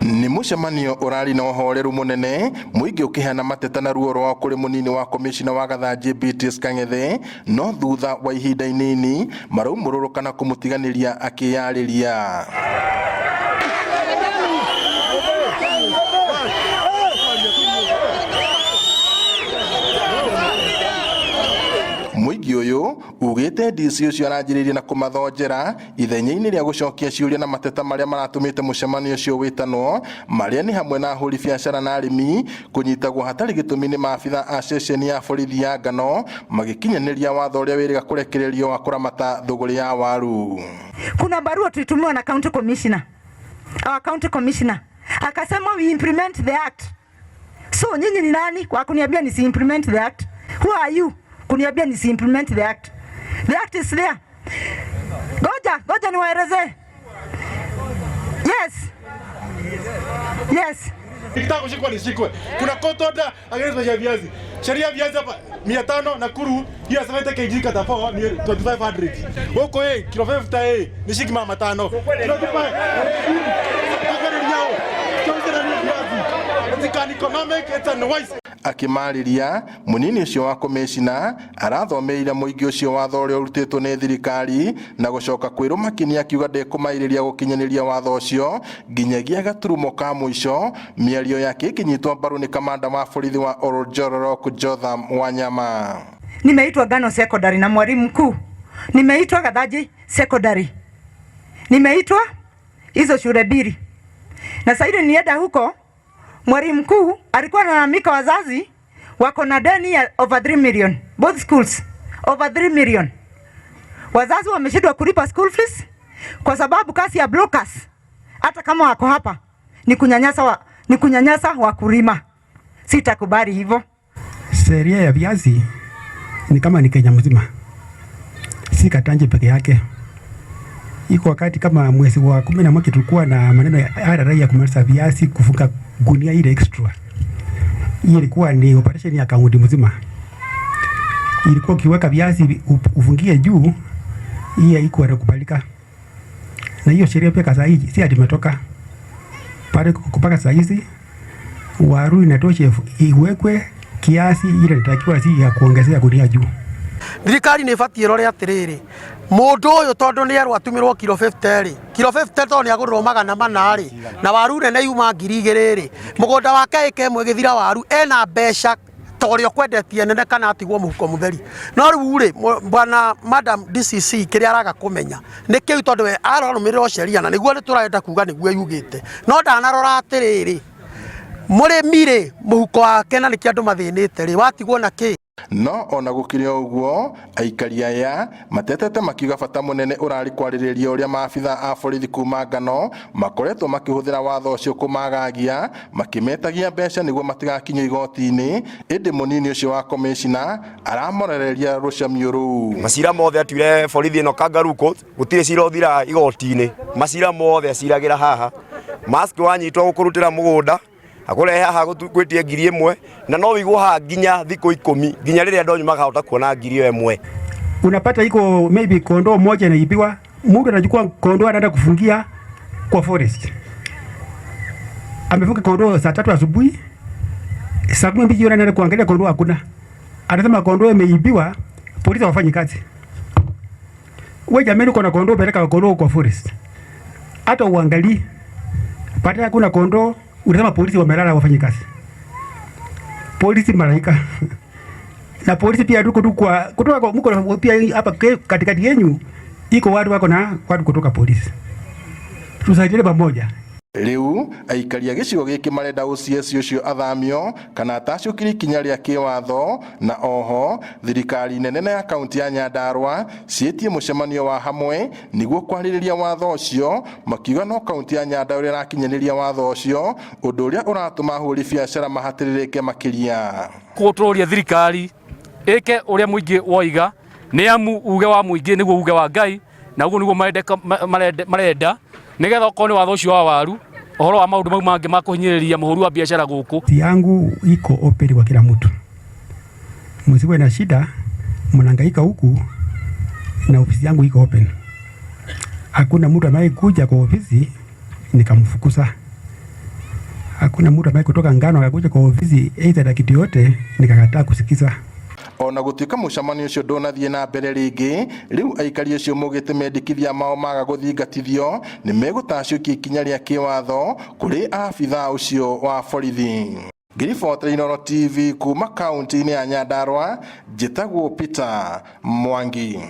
Nĩ mũcemanio ũrarĩ na ũhoreru mũnene, mũingĩ ũkĩheana mateta na ruo rwao kũrĩ mũnini wa komicina wa Gathanji Beatrice Kang'ethe, no thutha wa ihinda inini maraumũrũrũka na kũmũtiganĩria akĩyarĩria. Mũingĩ ũyũ ugĩte DC ũcio aranjĩrĩirie na kũmathonjera ithenya-inĩ rĩa gũcokia ciũria na mateta marĩa maratũmĩte mũcemanio ũcio wĩtanwo, marĩa nĩ hamwe na ahũri biacara na arĩmi kũnyitagwo hatarĩ gĩtũmi nĩ maabitha a ceceni ya borithi ya Ngano magĩkinyanĩria watho ũrĩa wĩrĩga kũrekererio wa kũramata thũgũrĩ ya waru. Kuna barua tulitumiwa na county commissioner. Our county commissioner akasema we implement the act. So nyinyi ni nani kwa kuniambia nisi implement the act? Who are you kuniambia nisi implement the act? The act is there. Goja, goja niwaelezee. Yes. Yes. Nikitaka kushikwa nishikwe. Kuna court order against bei ya viazi. Sheria ya viazi hapa 500, Nakuru hiyo 70 kg kata 4 ni 2500. Huko kilo 50 ni shilingi mama tano. Tunatupa. It's an economic, it's an wise. Akĩmarĩria mũnini ũcio wa komicina arathomeire mũingĩ ũcio watho ũrĩa ũrutĩtwo nĩ thirikari na gũcoka kwĩrũma kĩni akiuga ndekũmairĩria gũkinyanĩria watho ũcio nginyagia gaturumo ka mũico. Mĩario yake ĩkĩnyitwo mbaru nĩ kamanda wa borithi wa Oljororok Jotham Wanyama. Nimeitwa Ngano Secondary na mwalimu mkuu, nimeitwa Gathanji Secondary, nimeitwa hizo shule mbili, na sasa hivi nienda huko, mwalimu mkuu alikuwa analalamika wazazi wako na deni ya over 3 million, both schools over 3 million. Wazazi wameshindwa kulipa school fees kwa sababu kazi ya brokers, hata kama wako hapa, ni kunyanyasa wakulima. Sitakubali hivyo. Sheria ya viazi ni kama ni Kenya mzima, si Katanje peke yake. Iko wakati kama mwezi wa 11 tulikuwa na maneno ya RRA ya kumaliza viazi, kufunga gunia ile extra. Hii ilikuwa ni operation ya kaunti mzima. Ilikuwa ukiweka viazi ufungie juu, hii haikuwa inakubalika. Na hiyo sheria pia sasa hii si ati imetoka. Pale kupaka saa hizi waru inatosha iwekwe kiasi ile inatakiwa, si ya kuongezea gunia juu. Thirikari nä ĩbatiĩ ĩrore atĩrĩrĩ, mũndũ ũyũ tondũ nĩ erwo atũmĩrwo kilo 50 rĩ, kilo 50 tondũ nĩ agũrĩrwo 400 rĩ, na waru nene yuma 2000 rĩ, mũgũnda wake ĩka ĩmwe ĩgĩthira waru ena mbeca ta ũrĩa ũkwendetie nene kana atigwo mũhuko mũtheri. No rĩu rĩ, bwana madam DCC kĩrĩa araga kũmenya nĩ kĩu, tondũ we ararũmĩrĩra sheria na nĩguo nĩ tũrenda kuga nĩguo yugĩte, no ndanarora atĩrĩrĩ, mũrĩmi rĩ, mũhuko wake na nĩkĩo andũ mathĩnĩte rĩ, watigwo na kĩ? No ona gũkĩrĩ o ũguo, aikari aya matetete makiuga bata mũnene ũrarĩ kwarĩrĩria ũrĩa maabitha a borithi kuma Ngano makoretwo makĩhũthĩra watho ũcio kũmagagia makĩmetagia mbeca nĩguo matigakinyio igoti-inĩ, ĩndĩ mũnini ũcio wa komicina aramorereria rũcamio rũu. Macira mothe atuire borithi ĩno kangaroo court, gũtirĩ cira ũthiraga igoti-inĩ, macira mothe aciragĩra haha. Mask wanyitwo gũkũrutĩra mũgũnda akũrehe haha gwĩtie 1000, na no wĩigwo haha nginya thikũ 10, nginya rĩrĩa andũ anyu makahota kuona 1000. Unapata iko maybe kondoo moja inaibiwa, mtu anachukua kondoo anaenda kufungia kwa forest. Amefunga kondoo saa 3 asubuhi, saa 12 jioni anaenda kuangalia kondoo hakuna. Anasema kondoo imeibiwa, polisi hawafanyi kazi. Wewe jamani, uko na kondoo, peleka kondoo kwa forest. Hata uangalie, baada ya kuna kondoo, unasema polisi wamelala hawafanyi kazi. Polisi malaika. Na polisi pia tuko tu kwa kutoka kwa mko pia hapa katikati yenu iko watu wako na watu kutoka polisi. Tusaidie pamoja. Rĩu aikari a gĩcigo gĩkĩ marenda OCS ũcio athamio kana atacũkĩrie ikinya rĩa kĩwatho, na oho thirikari nene na ya kaunti ya Nyandarua ciĩtie mũcemanio wa hamwe nĩguo kwarĩrĩria watho ũcio, makiuga no kaunti ya Nyandarua ĩrakinyanĩria watho ũcio, ũndũ ũrĩa ũratũma ahũri biacara mahatĩrĩrĩke makĩria. Kũtũria thirikari ĩke ũrĩa mũingĩ woiga, nĩ amu uge wa mũingĩ nĩguo uge wa Ngai, na ũguo nĩguo marenda nĩgetha okorwo nĩ watho ũcio wa waru, ũhoro wa maũndũ mau mangĩ ma kũhinyĩrĩria mũhũri wa biacara gũkũ. Ofisi yangu iko open kwa kila mtu, msiwe na shida, mnahangaika huku na ofisi yangu iko open. Hakuna mtu ambaye kuja kwa ofisi nikamfukuza. Hakuna mtu ambaye kutoka Ngano akakuja kwa ofisi aidha na kitu yote, nikakataa kusikiza. Ona gutuika mucemanio ucio ndunathie na mbere ringi, riu aikari acio maugite mendekithia mao maga guthingatithio ni megutacukia ikinya ria kiwatho kuri abithaa ucio wa borithi. Ngiribotera Inooro TV kuma kaunti-ini ya Nyandarua, njitagwo Peter Mwangi.